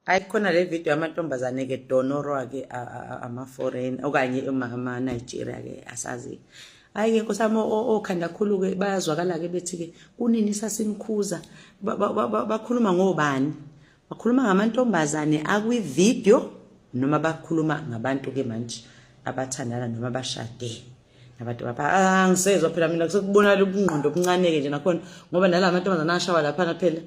Hayi, khona le video yamantombazane ke donorwa ke ama-foreign okanye ama-Nigeria ke, asazi. Hayi ke nkosi yami, okhanda khulu ke bayazwakala ke bethi ke kunini sasinikhuza. Bakhuluma ngobani? Bakhuluma ngamantombazane akwi-video noma bakhuluma ngabantu ke manje abathandana noma bashade nabantu bapha? Angisezwa phela mina, kusekubonakala ubungqondo obuncane-ke nje nakhona, ngoba nala mantombazane ashawa laphana phela,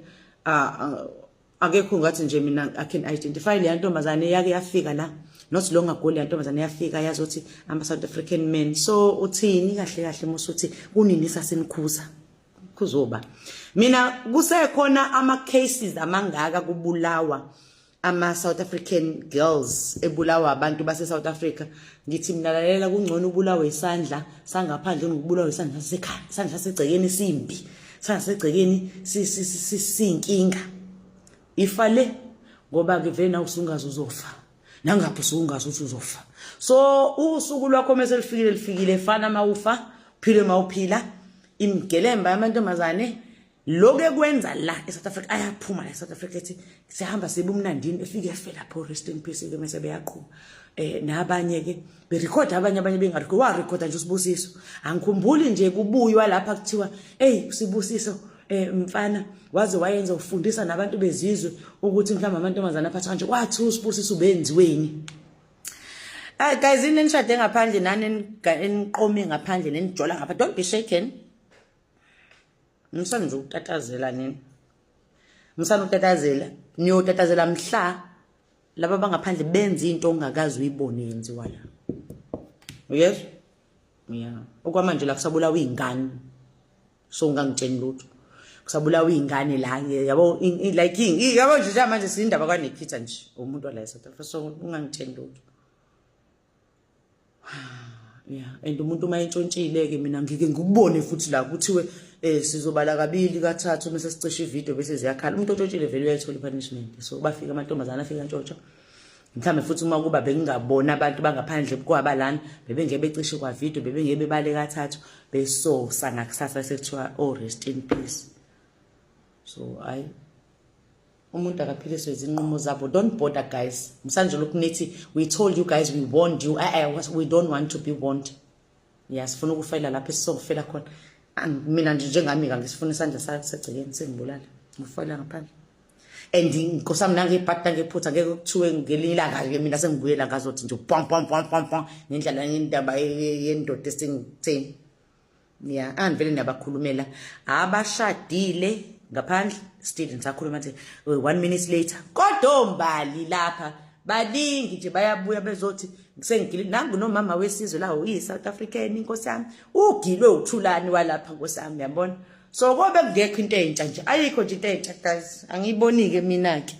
akekho ngathi nje mina I can identify leya ntombazane yake yafika la not long ago. Leya ntombazane yafika yazothi ama-South African men. So uthini kahle kahle musuthi kunini sasenikhuza? Kuzoba mina kusekhona ama-cases amangaka kubulawa ama-South African girls, ebulawa abantu base-South Africa. Ngithi mina, lalela, kungcono ubulawe isandla sangaphandle kunokubulawa isandla sasekhaya. Isandla sasegcekeni simbi, isandla sasegcekeni siyinkinga, ifa le, ngoba-ke vele nawe usungaze uzofa nangapho, usungazi ukuthi uzofa. So usuku lwakho mase lufikile, lifikile. Fana mawufa uphile, mawuphila imigelemba yamantombazane lokhu ekwenza la eSouth Africa, ayaphuma la eSouth Africa, ethi siyahamba sibumnandini, efike efe lapho, rest in peace ke, mase beyaqhuba nabanye ke berecord, abanye bengarecord. Wa record nje uSibusiso, angikhumbuli nje kubuywa lapha kuthiwa, "Hey Sibusiso, mfana, waze wayenza ufundisa nabantu bezizwe ukuthi mhlawumbe amantombazana aphathwa kanje." Kwathi uSibusiso ubenziweni? Ah guys, ini enishade ngaphandle nani eniqome ngaphandle nenijola ngapha, don't be shaken. Msana nje ukutatazela nini, msana ukutatazela, niyotatazela mhla laba bangaphandle benza into ongakazi uyibone yenziwa la. Uyezwa? Ya, okwamanje la kusabulawa iy'ngane, so ungangitsheni lutho, kusabulawa iy'ngane la, yabo, like, yabo nje, njengamanje siyindaba kwaNikhitha nje, umuntu wala eSouth Africa, so ungangitsheni lutho. Yeah, and umuntu uma entshontshile-ke, mina ngike ngikubone futhi la kuthiwe sizobala kabili kathathu mase sicisha ividiyo bese ziyakhala. Umuntu ontshontshile vele uyayithola i-punishment. So bafika amantombazane afika ntshontsha mhlawumbe futhi, uma kuba bengingabona abantu bangaphandle kwabalana, bebengeke becishe kwavidiyo, bebengeke bebale kathathu besosa ngakusasa sekuthiwa, "Oh, rest in peace." So hayi, umuntu akaphiliswe izinqumo zabo. Don't bother guys, msanje lokhu nithi, "We told you guys, we warned you." We don't want to be warned. Ya, sifuna ukufela lapho esizofela khona. Mina nje njengami ngisifuna isandla sagcekeni sengibulala, ngifela ngaphandle. And nkosami, nangebhadi nangephutha, ngeke kuthiwe ngelinye ilanga-ke mina sengibuyela ngazothi nje pom pom pom pom pom ngendlela indaba yendoda esengitheni. Ya, angivele niyabakhulumela abashadile ngaphandle, still nisakhuluma nje one minute later. Kodwa ombali lapha baningi nje bayabuya bezothi sengigile. Nangu nomama wesizwe la uyi-South African, inkosi yami, ugilwe uthulani walapha, nkosi yami, yabona. So kobe kungekho into entsha nje, ayikho nje into entsha guys, angiyiboni-ke mina-ke.